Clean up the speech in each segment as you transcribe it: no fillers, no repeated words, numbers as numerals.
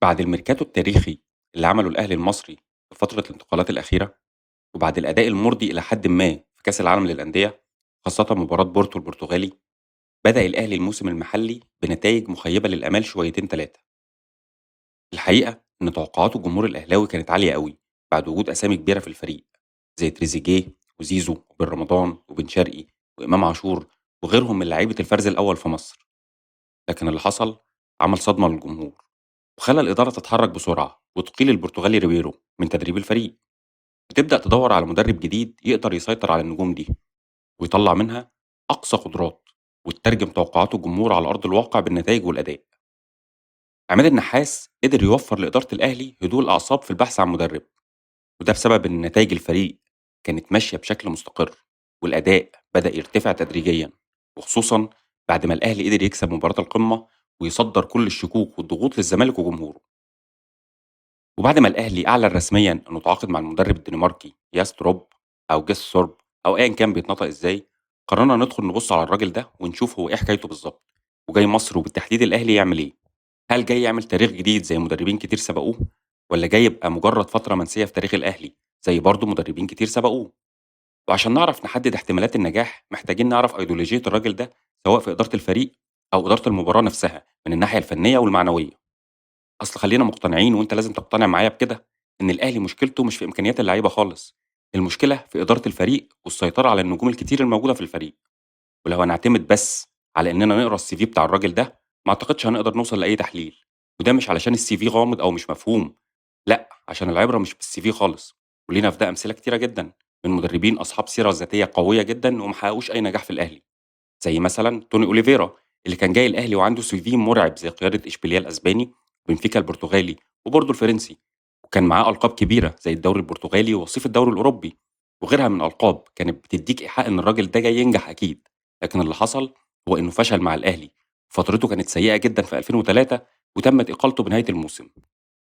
بعد الميركاتو التاريخي اللي عمله الأهلي المصري في فترة الانتقالات الأخيرة، وبعد الأداء المرضي إلى حدٍ ما في كأس العالم للأندية، خاصةً مباراة بورتو البرتغالي، بدأ الأهلي الموسم المحلي بنتايج مخيبة للآمال شويتين تلاتة. الحقيقة إن توقعات الجمهور الأهلاوي كانت عالية أوي بعد وجود أسامي كبيرة في الفريق، زي تريزيجيه وزيزو وبن رمضان وبن شرقي وإمام عاشور وغيرهم من لعيبة الفرز الأول في مصر. لكن اللي حصل عمل صدمة للجمهور، وخلى الإدارة تتحرك بسرعة وتقيل البرتغالي ريبيرو من تدريب الفريق، وتبدأ تدور على مدرب جديد يقدر يسيطر على النجوم دي ويطلع منها أقصى قدرات وتترجم توقعات الجمهور على أرض الواقع بالنتائج والأداء. عماد النحاس قدر يوفر لإدارة الأهلي هدوء الأعصاب في البحث عن مدرب، وده بسبب إن نتائج الفريق كانت ماشية بشكل مستقر والأداء بدأ يرتفع تدريجيا، وخصوصا بعد ما الأهلي قدر يكسب مباراة القمة ويصدر كل الشكوك والضغوط للزمالك وجمهوره. وبعد ما الأهلي أعلن رسميا إنه تعاقد مع المدرب الدنماركي ياس تروب أو جيس سورب أو أيا كان بيتنطق إزاي، قررنا ندخل نبص على الراجل ده ونشوف هو إيه حكايته بالظبط، وجاي مصر وبالتحديد الأهلي يعمل إيه؟ هل جاي يعمل تاريخ جديد زي مدربين كتير سبقوه، ولا جاي يبقى مجرد فترة منسية في تاريخ الأهلي زي برضه مدربين كتير سبقوه؟ وعشان نعرف نحدد احتمالات النجاح محتاجين نعرف أيديولوجية الراجل ده، سواء في إدارة الفريق أو إدارة المباراة نفسها من الناحية الفنية والمعنوية. أصل خلينا مقتنعين، وأنت لازم تقتنع معايا بكده، إن الأهلي مشكلته مش في إمكانيات اللعيبة خالص، المشكلة في إدارة الفريق والسيطرة على النجوم الكتير الموجودة في الفريق. ولو هنعتمد بس على إننا نقرا ال CV بتاع الراجل ده ما أعتقدش هنقدر نوصل لأي تحليل، وده مش علشان ال CV غامض أو مش مفهوم، لأ، عشان العبرة مش بال CV خالص، ولينا في ده أمثلة كتيرة جدا من مدربين أصحاب سيرة ذاتية قوية جدا وما حققوش أي نجاح في الأهلي، زي مثلا توني أوليفيرا اللي كان جاي الأهلي وعنده CV مرعب زي قيادة إشبيلية الأسباني، بنفيكا البرتغالي، وبوردو الفرنسي، وكان معاه ألقاب كبيرة زي الدوري البرتغالي ووصيف الدوري الأوروبي وغيرها من ألقاب كانت بتديك إيحاء إن الراجل ده جاي ينجح أكيد. لكن اللي حصل هو إنه فشل مع الأهلي، فترته كانت سيئة جدا في 2003 وتمت إقالته بنهاية الموسم.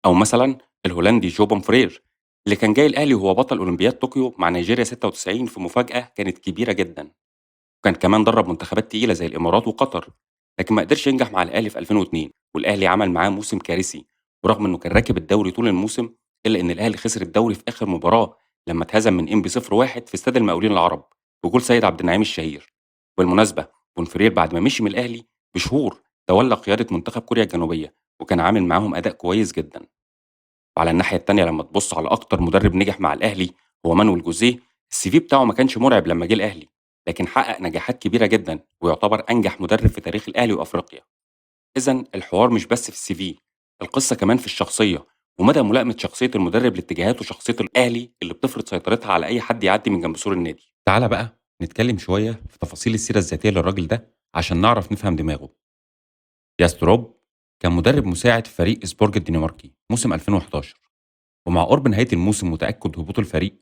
أو مثلا الهولندي جو بونفرير اللي كان جاي الأهلي وهو بطل أولمبياد طوكيو مع نيجيريا 96 في مفاجأة كانت كبيرة جدا، وكان كمان درب منتخبات تقيلة زي الإمارات وقطر، لكن ما قدرش ينجح مع الأهلي في 2002، والأهلي عمل معاه موسم كارثي، ورغم إنه كان راكب الدوري طول الموسم إلا إن الأهلي خسر الدوري في آخر مباراة لما اتهزم من إنبي 0-1 في استاد المقاولين العرب بجول سيد عبد النعيم الشهير. بالمناسبة بونفرير بعد ما مشي من الأهلي بشهور تولى قيادة منتخب كوريا الجنوبية وكان عامل معاهم أداء كويس جدا. وعلى الناحية التانية لما تبص على أكتر مدرب نجح مع الأهلي هو مانويل جوزيه، ال CV بتاعه ما كانش مرعب لما جه الأهلي، لكن حقق نجاحات كبيرة جدا ويعتبر أنجح مدرب في تاريخ الأهلي وأفريقيا. إذا الحوار مش بس في ال CV، القصة كمان في الشخصية ومدى ملائمة شخصية المدرب لاتجاهات وشخصية الأهلي اللي بتفرض سيطرتها على أي حد يعدي من جنب سور النادي. تعال بقى نتكلم شوية في تفاصيل السيرة الذاتية للراجل ده عشان نعرف نفهم دماغه. ياس تروب كان مدرب مساعد في فريق اسبورج الدنماركي موسم 2011، ومع قرب نهاية الموسم وتأكد هبوط الفريق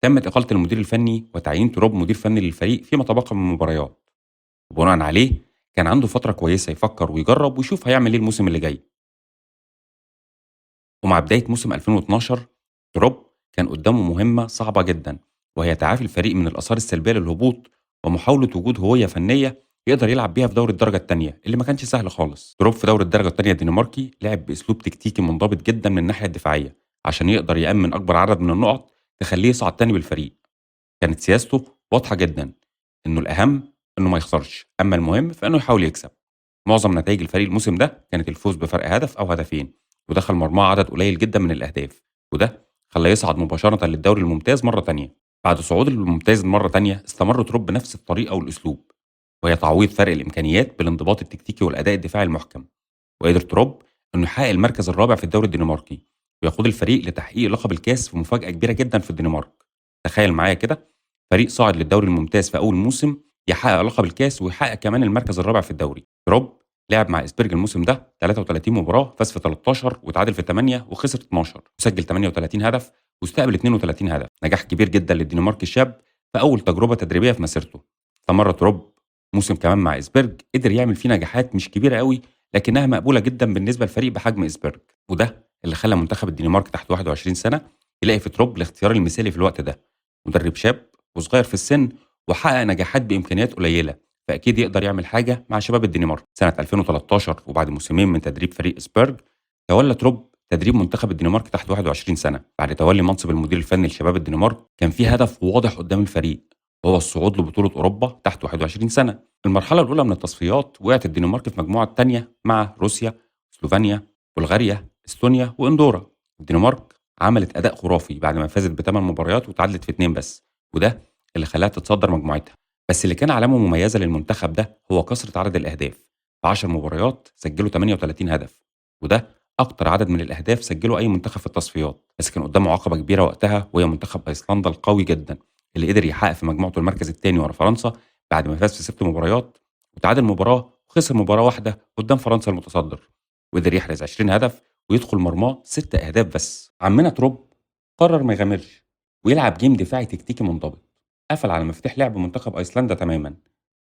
تمت إقالة المدير الفني وتعيين تروب مدير فني للفريق فيما تبقى من مباريات، وبناء عليه كان عنده فترة كويسة يفكر ويجرب ويشوف هيعمل ايه الموسم اللي جاي. ومع بداية موسم 2012 تروب كان قدامه مهمة صعبة جدا، وهي تعافي الفريق من الآثار السلبية للهبوط ومحاولة وجود هوية فنية يقدر يلعب بيها في دوري الدرجة الثانية اللي ما كانش سهل خالص. تروب في دوري الدرجة الثانية الدنماركي لعب بأسلوب تكتيكي منضبط جدا من الناحية الدفاعية عشان يقدر يأمن أكبر عدد من النقط تخليه يصعد تاني بالفريق. كانت سياسته واضحة جدا، إنه الأهم إنه ما يخسرش، أما المهم فإنه يحاول يكسب. معظم نتائج الفريق الموسم ده كانت الفوز بفرق هدف أو هدفين، ودخل مرماه عدد قليل جدا من الأهداف، وده خلاه يصعد مباشرة للدوري الممتاز مرة تانية. بعد صعود الممتاز مرة تانية استمر تروب بنفس الطريقة والأسلوب، وهي تعويض فرق الإمكانيات بالانضباط التكتيكي والأداء الدفاعي المحكم. وقدر تروب إنه يحقق المركز الرابع في الدوري الدنماركي ويقود الفريق لتحقيق لقب الكاس في مفاجأة كبيرة جدا في الدنمارك. تخيل معايا كده، فريق صاعد للدوري الممتاز في أول موسم يحقق لقب الكاس ويحقق كمان المركز الرابع في الدوري. تروب لعب مع اسبرج الموسم ده 33 مباراة، فاز في 13 وتعادل في 8 وخسر 12، وسجل 38 هدف واستقبل 32 هدف. نجاح كبير جدا للدنمارك الشاب في أول تجربة تدريبية في مسيرته. استمر تروب موسم كمان مع اسبرج قدر يعمل فيه نجاحات مش كبيرة قوي لكنها مقبولة جدا بالنسبة لفريق بحجم اسبرج، وده اللي خلى منتخب الدنمارك تحت 21 سنة يلاقي في تروب الاختيار المثالي في الوقت ده. مدرب شاب وصغير في السن وحقق نجاحات بإمكانيات قليلة، فأكيد يقدر يعمل حاجة مع شباب الدنمارك. سنة 2013 وبعد موسمين من تدريب فريق اسبرج تولى تروب تدريب منتخب الدنمارك تحت 21 سنة. بعد تولي منصب المدير الفني لشباب الدنمارك كان في هدف واضح قدام الفريق، وهو الصعود لبطولة أوروبا تحت 21 سنة. في المرحلة الأولى من التصفيات وقعت الدنمارك في مجموعة تانية مع روسيا، سلوفينيا، بلغاريا، استونيا وإندورا. الدنمارك عملت أداء خرافي بعد ما فازت ب8 مباريات وتعادلت في 2 بس، وده اللي خلاها تتصدر مجموعتها. بس اللي كان علامة مميزة للمنتخب ده هو كثرة عدد الأهداف. في 10 مباريات سجلوا 38 هدف، وده أكتر عدد من الأهداف سجله أي منتخب في التصفيات. بس كان قدامه عقبة كبيرة وقتها، وهي منتخب أيسلندا القوي جدا اللي قدر يحقق في مجموعته المركز الثاني ورا فرنسا بعد ما فاز في 6 مباريات وتعادل مباراة وخسر مباراة واحدة قدام فرنسا المتصدر، وقدر يحرز 20 هدف ويدخل مرماه 6 أهداف بس. عمنا تروب قرر ما يغامرش ويلعب game دفاعي تكتيكي منضبط، قفل على مفتاح لعب منتخب أيسلندا تماما،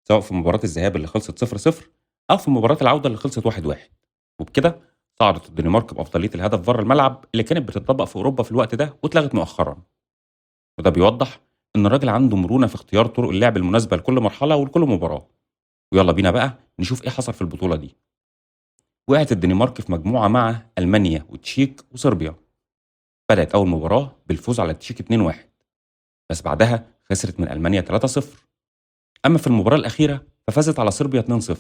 سواء في مباراة الذهاب اللي خلصت 0-0 أو في مباراة العودة اللي خلصت 1-1. وبكده صعدت الدنمارك بأفضلية الهدف بره الملعب اللي كانت بتطبق في أوروبا في الوقت ده واتلغت مؤخرا. وده بيوضح إن الراجل عنده مرونة في اختيار طرق اللعب المناسبة لكل مرحلة ولكل مباراة. ويلا بينا بقى نشوف إيه حصل في البطولة دي. وقعت الدنمارك في مجموعة مع ألمانيا وتشيك وصربيا. بدأت أول مباراة بالفوز على التشيك 2-1، بس بعدها خسرت من ألمانيا 3-0. أما في المباراة الأخيرة ففازت على صربيا 2-0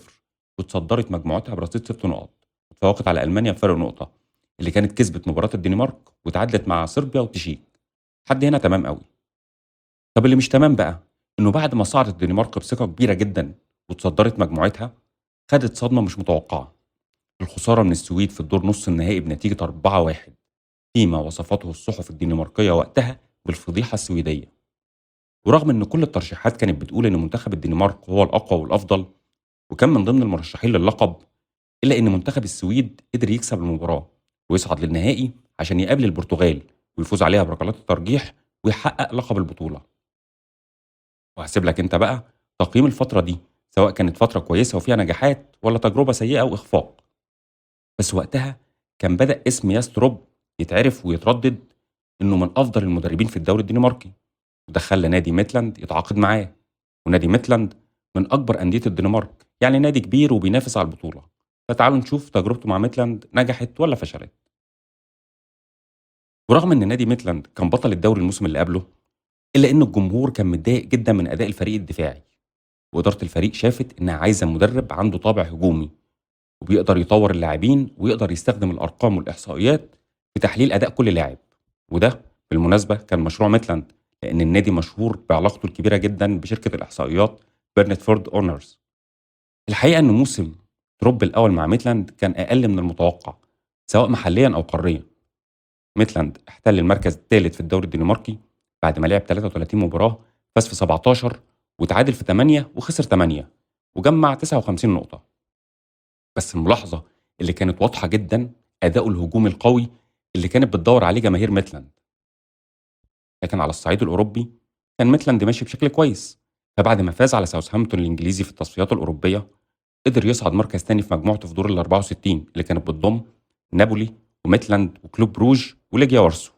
وتصدرت مجموعتها برصيد 6 نقاط، وتفوقت على ألمانيا بفرق نقطة اللي كانت كسبت مباراة الدنمارك وتعادلت مع صربيا وتشيك. حد هنا تمام قوي. طب اللي مش تمام بقى إنه بعد ما صعدت الدنمارك بثقة كبيرة جدا وتصدرت مجموعتها، خدت صدمة مش متوقعة، الخسارة من السويد في الدور نص النهائي بنتيجة 4-1، فيما وصفته الصحف الدنماركية وقتها بالفضيحة السويدية. ورغم إن كل الترشيحات كانت بتقول إن منتخب الدنمارك هو الأقوى والأفضل وكان من ضمن المرشحين للقب، إلا إن منتخب السويد قدر يكسب المباراة ويصعد للنهائي عشان يقابل البرتغال ويفوز عليها بركلات الترجيح ويحقق لقب البطولة. وهسيب لك أنت بقى تقييم الفترة دي، سواء كانت فترة كويسة وفيها نجاحات ولا تجربة سيئة وإخفاق. بس وقتها كان بدأ اسم ياس تروب يتعرف ويتردد إنه من أفضل المدربين في الدوري الدنماركي، وده خلى نادي ميتلاند يتعاقد معاه. ونادي ميتلاند من أكبر أندية الدنمارك، يعني نادي كبير وبينافس على البطولة. فتعالوا نشوف تجربته مع ميتلاند نجحت ولا فشلت. ورغم إن نادي ميتلاند كان بطل الدوري الموسم اللي قبله، إلا إن الجمهور كان متضايق جدا من أداء الفريق الدفاعي، وإدارة الفريق شافت إنها عايزة مدرب عنده طابع هجومي وبيقدر يطور اللاعبين ويقدر يستخدم الأرقام والإحصائيات في تحليل أداء كل لاعب. وده بالمناسبة كان مشروع ميتلاند، لأن النادي مشهور بعلاقته الكبيرة جدا بشركة الإحصائيات برنتفورد أونرز. الحقيقة إن موسم تروب الأول مع ميتلاند كان أقل من المتوقع سواء محليا أو قاريا. ميتلاند احتل المركز الثالث في الدوري الدنماركي بعد ما لعب 33 مباراة، فاز في 17 وتعادل في 8 وخسر 8 وجمع 59 نقطة. بس الملاحظة اللي كانت واضحة جدا أداؤه الهجومي القوي اللي كانت بتدور عليه جماهير ميتلاند. لكن على الصعيد الأوروبي كان ميتلاند ماشي بشكل كويس، فبعد ما فاز على ساوثهامبتون الإنجليزي في التصفيات الأوروبية قدر يصعد مركز تاني في مجموعته في دور ال 64 اللي كانت بتضم نابولي وميتلاند وكلوب بروج وليجيا وارسو.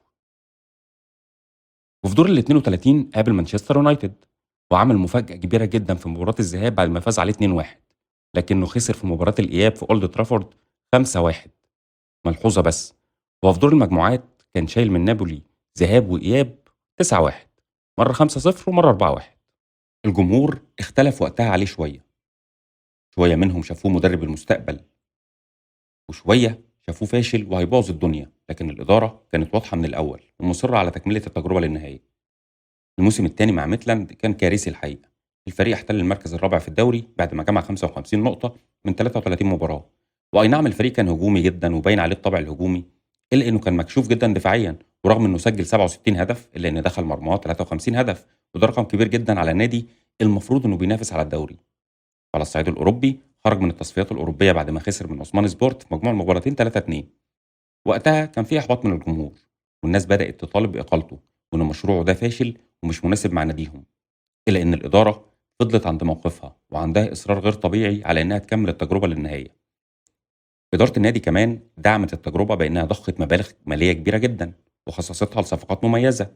وفي دور ال 32 قابل مانشستر يونايتد وعمل مفاجأة كبيرة جدا في مباراة الذهاب بعد ما فاز عليه 2-1، لكنه خسر في مباراة الإياب في أولد ترافورد 5-1. ملحوظة بس، هو في دور المجموعات كان شايل من نابولي ذهاب وإياب 9-1، مرة 5-0 ومرة 4-1. الجمهور اختلف وقتها عليه شوية، شوية منهم شافوه مدرب المستقبل وشوية شافوه فاشل وهيبوظ الدنيا، لكن الإدارة كانت واضحة من الأول ومصرة على تكملة التجربة للنهاية. الموسم الثاني مع ميتلاند كان كارثي الحقيقة، الفريق احتل المركز الرابع في الدوري بعد ما جمع 55 نقطة من 33 مباراة. وأي نعم الفريق كان هجومي جدا وباين عليه الطابع الهجومي، إلا إنه كان مكشوف جدا دفاعيا، ورغم إنه سجل 67 هدف إلا إن دخل مرماه 53 هدف، وده رقم كبير جدا على نادي المفروض إنه بينافس على الدوري. على الصعيد الأوروبي خرج من التصفيات الأوروبية بعد ما خسر من عثمان سبورت في مجموع المباراتين 3-2. وقتها كان في إحباط من الجمهور، والناس بدأت تطالب بإقالته وإن مشروعه ده فاشل ومش مناسب مع ناديهم. إلا إن الإدارة فضلت عند موقفها وعندها إصرار غير طبيعي على إنها تكمل التجربة للنهاية. إدارة النادي كمان دعمت التجربة بإنها ضخت مبالغ مالية كبيرة جدا وخصصتها لصفقات مميزة،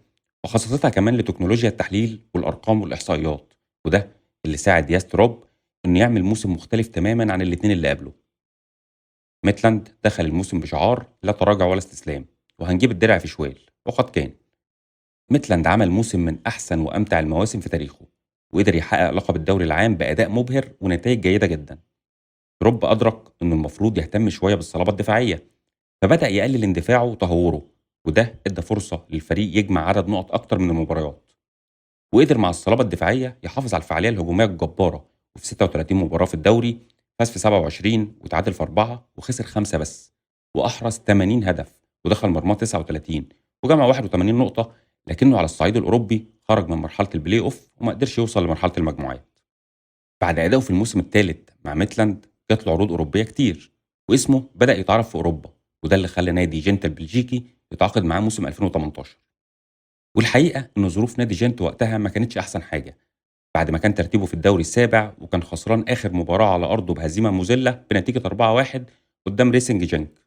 وخصصتها كمان لتكنولوجيا التحليل والأرقام والإحصائيات، وده اللي ساعد ياس تروب إنه يعمل موسم مختلف تماما عن الاثنين اللي قبله. ميتلاند دخل الموسم بشعار لا تراجع ولا استسلام، وهنجيب الدرع في شوال، وقد كان. ميتلاند عمل موسم من أحسن وأمتع المواسم في تاريخه، وقدر يحقق لقب الدوري العام بأداء مبهر ونتائج جيدة جدا. تروب أدرك إنه المفروض يهتم شوية بالصلابة الدفاعية، فبدأ يقلل اندفاعه وتهوره، وده ادى فرصة للفريق يجمع عدد نقط أكتر من المباريات. وقدر مع الصلابة الدفاعية يحافظ على الفعالية الهجومية الجبارة، وفي 36 مباراة في الدوري فاز في 27 وتعادل في 4 وخسر 5 بس، وأحرز 80 هدف ودخل مرماه 39 وجمع 81 نقطة. لكنه على الصعيد الأوروبي خرج من مرحلة ال play off وما قدرش يوصل لمرحلة المجموعات. بعد أدائه في الموسم الثالث مع ميتلاند جات له عروض أوروبية كتير، واسمه بدأ يتعرف في أوروبا، وده اللي خلى نادي جنت البلجيكي يتعاقد معاه موسم 2018. والحقيقة إن ظروف نادي جنت وقتها ما كانتش أحسن حاجة، بعد ما كان ترتيبه في الدوري السابع وكان خسران آخر مباراة على أرضه بهزيمة مذلة بنتيجة 4-1 قدام ريسنج جنك.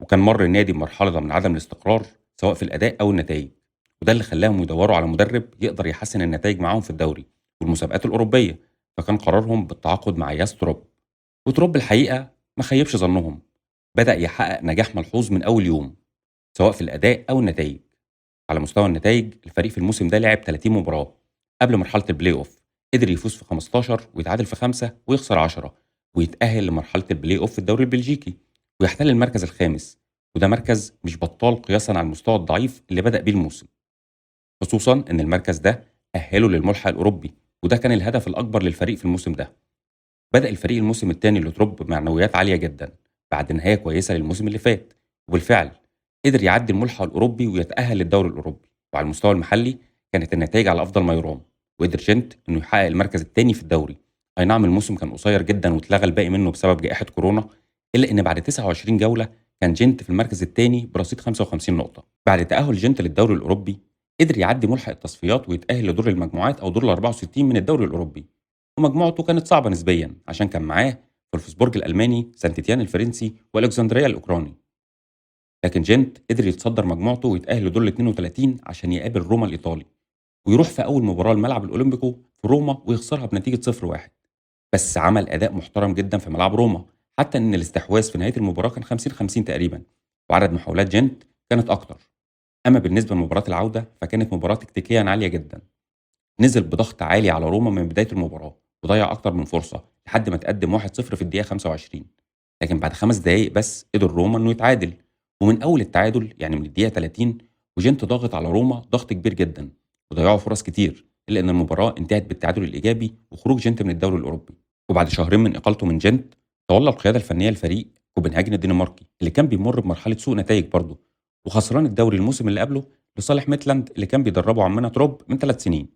وكان مر النادي بمرحلة من عدم الاستقرار سواء في الأداء أو النتائج، وده اللي خلاهم يدوروا على مدرب يقدر يحسن النتائج معاهم في الدوري والمسابقات الأوروبية، فكان قرارهم بالتعاقد مع ياس تروب. وتروب الحقيقة ما خيبش ظنهم، بدأ يحقق نجاح ملحوظ من أول يوم سواء في الأداء أو النتائج. على مستوى النتائج الفريق في الموسم ده لعب 30 مباراة قبل مرحلة ال play off، قدر يفوز في 15 ويتعادل في 5 ويخسر 10 ويتأهل لمرحلة ال play off في الدوري البلجيكي ويحتل المركز الخامس، وده مركز مش بطال قياسا على المستوى الضعيف اللي بدأ بيه الموسم، خصوصا ان المركز ده أهله للملحق الأوروبي، وده كان الهدف الأكبر للفريق في الموسم ده. بدأ الفريق الموسم الثاني لتروب بمعنويات عالية جدا بعد نهاية كويسة للموسم اللي فات، وبالفعل قدر يعدي الملحق الأوروبي ويتأهل للدوري الأوروبي. وعلى المستوى المحلي كانت النتائج على أفضل ما يرام، وقدر جنت إنه يحقق المركز الثاني في الدوري. أي نعم الموسم كان قصير جدا واتلغى الباقي منه بسبب جائحة كورونا، إلا إن بعد 29 جولة كان جنت في المركز الثاني برصيد 55 نقطة. بعد تأهل جنت للدوري الأوروبي قدر يعدي ملحق التصفيات ويتأهل لدور المجموعات أو دور ال 64 من الدوري الأوروبي، ومجموعته كانت صعبة نسبيا عشان كان معاه فولفسبورج الألماني، سانتيتيان الفرنسي، والكسندريا الأوكراني. لكن جنت قدر يتصدر مجموعته ويتأهل لدور ال 32 عشان يقابل روما الإيطالي، ويروح في أول مباراة الملعب الأولمبيكو في روما ويخسرها بنتيجة 0-1. بس عمل أداء محترم جدا في ملعب روما، حتى إن الاستحواذ في نهاية المباراة كان 50-50 تقريبا، وعدد محاولات جنت كانت أكتر. أما بالنسبة لمباراة العودة فكانت مباراة تكتيكيا عالية جدا، نزل بضغط عالي على روما من بداية المباراة وضيع أكتر من فرصة لحد ما تقدم 1-0 في الدقيقة 25. لكن بعد 5 دقايق بس قدر روما إنه يتعادل، ومن أول التعادل يعني من الدقيقة 30 وجنت ضاغط على روما ضغط كبير جدا وضيعوا فرص كتير، إلا إن المباراة انتهت بالتعادل الإيجابي وخروج جنت من الدوري الأوروبي. وبعد شهرين من إقالته من جنت تولى القيادة الفنية لفريق كوبنهاجن الدنماركي اللي كان بيمر بمرحلة سوء نتائج برضه، وخسران الدوري الموسم اللي قبله لصالح ميتلاند اللي كان بيدربه عمنا تروب من 3 سنين.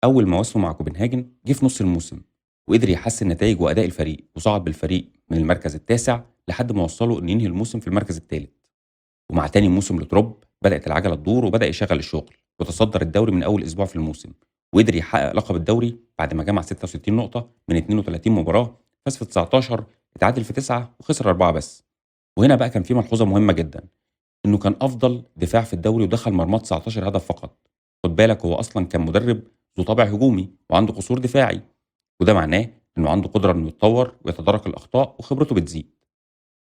أول مواسمه مع كوبنهاجن جه في نص الموسم وقدر يحسن نتائج وأداء الفريق، وصعد بالفريق من المركز التاسع لحد ما وصله إنه ينهي الموسم في المركز الثالث. ومع تاني موسم لتروب بدأت العجلة تدور وبدأ يشغل الشغل وتصدر الدوري من أول أسبوع في الموسم، وقدر يحقق لقب الدوري بعد ما جمع 66 نقطة من 32 مباراة، فاز في 19، اتعادل في 9 وخسر 4 بس. وهنا بقى كان في ملحوظة مهمة جدا، إنه كان أفضل دفاع في الدوري ودخل مرماه 19 هدف فقط. خد بالك هو أصلا كان مدرب ذو طابع هجومي وعنده قصور دفاعي، وده معناه إنه عنده قدرة إنه يتطور ويتدارك الأخطاء وخبرته بتزيد.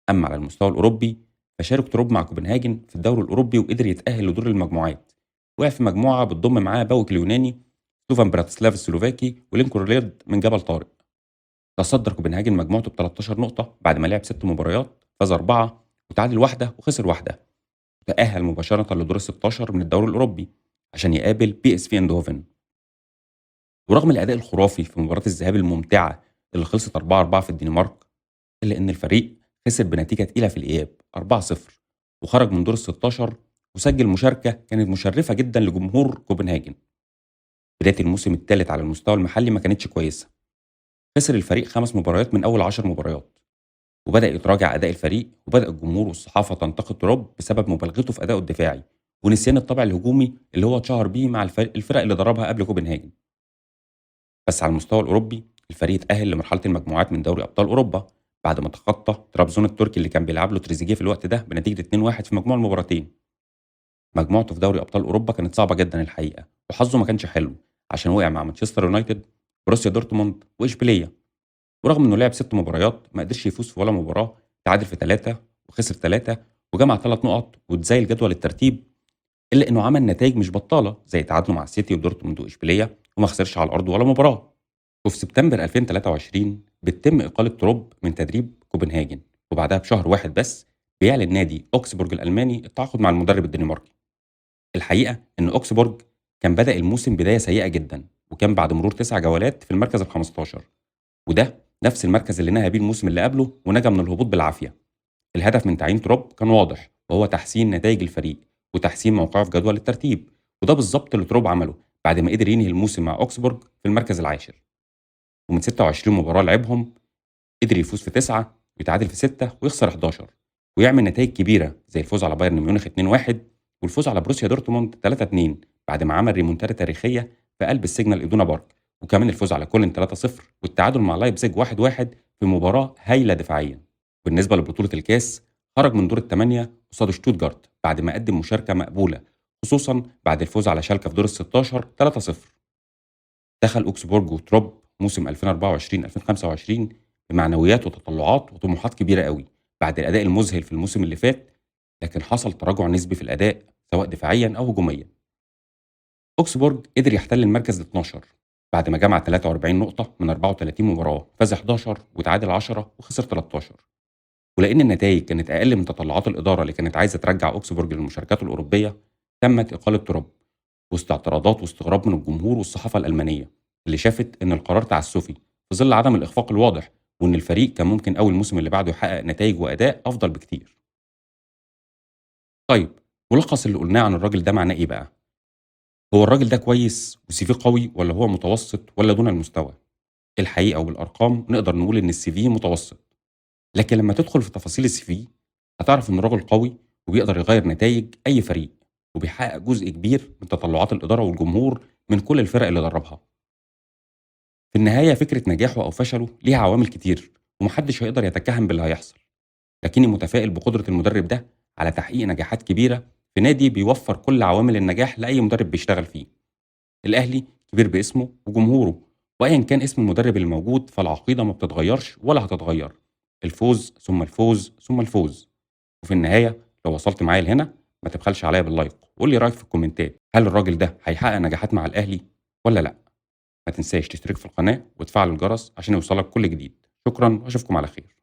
أما على المستوى الأوروبي فشارك تروب مع كوبنهاجن في الدوري الأوروبي وقدر يتأهل لدور المجموعات، وقع في مجموعة بتضم معاه باوك اليوناني، سلوفان براتسلاف السلوفاكي، ولينكورليد من جبل طارق. تصدر كوبنهاجن مجموعته ب 13 نقطة بعد ما لعب 6 مباريات، فاز 4 وتعادل 1 وخسر 1، تأهل مباشرة لدور 16 من الدوري الأوروبي عشان يقابل بي اس في اندهوفن. ورغم الأداء الخرافي في مباراة الذهاب الممتعة اللي خلصت 4-4 في الدنمارك، إلا إن الفريق خسر بنتيجة تقيلة في الإياب 4-0 وخرج من دور 16 وسجل مشاركة كانت مشرفة جدا لجمهور كوبنهاجن. بداية الموسم الثالث على المستوى المحلي ما كانتش كويسة، خسر الفريق 5 مباريات من أول 10 مباريات، وبدأ يتراجع أداء الفريق، وبدأ الجمهور والصحافة تنتقد تروب بسبب مبالغته في أدائه الدفاعي ونسيان الطابع الهجومي اللي هو اتشهر بيه مع الفرق اللي دربها قبل كوبنهاجن. بس على المستوى الأوروبي الفريق اتأهل لمرحلة المجموعات من دوري أبطال أوروبا بعد ما تخطى ترابزون التركي اللي كان بيلعب له تريزيجيه في الوقت ده بنتيجة 2-1 في مجموع المباراتين. مجموعته في دوري أبطال أوروبا كانت صعبة جدا الحقيقة، وحظه ما كانش حلو عشان وقع مع مانشستر يونايتد، بروسيا دورتموند، وإشبيلية. ورغم إنه لعب 6 مباريات ما قدرش يفوز في ولا مباراة، تعادل في 3 وخسر 3 وجمع 3 نقط وتزايل جدول الترتيب، إلا إنه عمل نتائج مش بطالة زي تعادله مع السيتي ودورتموند وإشبيلية وما خسرش على الأرض ولا مباراة. وفي سبتمبر 2023 بتتم إقالة تروب من تدريب كوبنهاجن، وبعدها بشهر واحد بس بيعلن نادي أوكسبورج الألماني التعاقد مع المدرب الدنماركي. الحقيقة إن أوكسبورج كان بدأ الموسم بداية سيئة جدا، وكان بعد مرور 9 جولات في المركز ال15، وده نفس المركز اللي نهى بيه الموسم اللي قبله ونجا من الهبوط بالعافية. الهدف من تعيين تروب كان واضح، وهو تحسين نتائج الفريق وتحسين موقعه في جدول الترتيب، وده بالظبط اللي تروب عمله بعد ما قدر ينهي الموسم مع أوكسبورج في المركز العاشر. ومن 26 مباراة لعبهم قدر يفوز في 9 ويتعادل في 6 ويخسر 11، ويعمل نتائج كبيرة زي الفوز على بايرن ميونخ 2-1 والفوز على بروسيا دورتموند 3-2 بعد ما عمل ريمونتادا تاريخية في قلب السيجنال إدونا بارك، وكمان الفوز على كولن 3-0 والتعادل مع لايبزيج 1-1 في مباراة هايلة دفاعيا. بالنسبة لبطولة الكاس خرج من دور الثمانية قصاد شتوتجارت بعد ما قدم مشاركة مقبولة، خصوصا بعد الفوز على شالكة في دور ال16 3-0. دخل أوكسبورج وتروب موسم 2024-2025 بمعنويات وتطلعات وطموحات كبيرة قوي بعد الأداء المذهل في الموسم اللي فات، لكن حصل تراجع نسبي في الأداء سواء دفاعيا أو هجوميا. أوكسبورج قدر يحتل المركز ال12 بعد ما جمع 43 نقطة من 34 مباراة، فاز 11 وتعادل 10 وخسر 13. ولأن النتائج كانت أقل من تطلعات الإدارة اللي كانت عايزة ترجع أوكسبورج للمشاركات الأوروبية، تمت إقالة تروب وسط اعتراضات واستغراب من الجمهور والصحافة الألمانية اللي شافت إن القرار تعسفي في ظل عدم الإخفاق الواضح، وإن الفريق كان ممكن أول الموسم اللي بعده يحقق نتائج وأداء أفضل بكتير. طيب ملخص اللي قلناه عن الراجل ده معناه إيه بقى؟ هو الراجل ده كويس و CV قوي، ولا هو متوسط، ولا دون المستوى؟ الحقيقة وبالأرقام نقدر نقول إن ال CV متوسط، لكن لما تدخل في تفاصيل ال CV هتعرف إن الراجل قوي وبيقدر يغير نتائج أي فريق، وبيحقق جزء كبير من تطلعات الإدارة والجمهور من كل الفرق اللي دربها. في النهاية فكرة نجاحه أو فشله ليها عوامل كتير ومحدش هيقدر يتكهن باللي هيحصل، لكني متفائل بقدرة المدرب ده على تحقيق نجاحات كبيرة في نادي بيوفر كل عوامل النجاح لأي مدرب بيشتغل فيه. الأهلي كبير باسمه وجمهوره، وأيا كان اسم المدرب الموجود فالعقيدة ما بتتغيرش ولا هتتغير، الفوز ثم الفوز ثم الفوز. وفي النهاية لو وصلت معايا لهنا ما تبخلش عليا بال like وقول لي رأيك في الكومنتات، هل الراجل ده هيحقق نجاحات مع الأهلي ولا لأ؟ ما تنساش تشترك في القناة وتفعل الجرس عشان يوصلك كل جديد. شكرا واشوفكم على خير.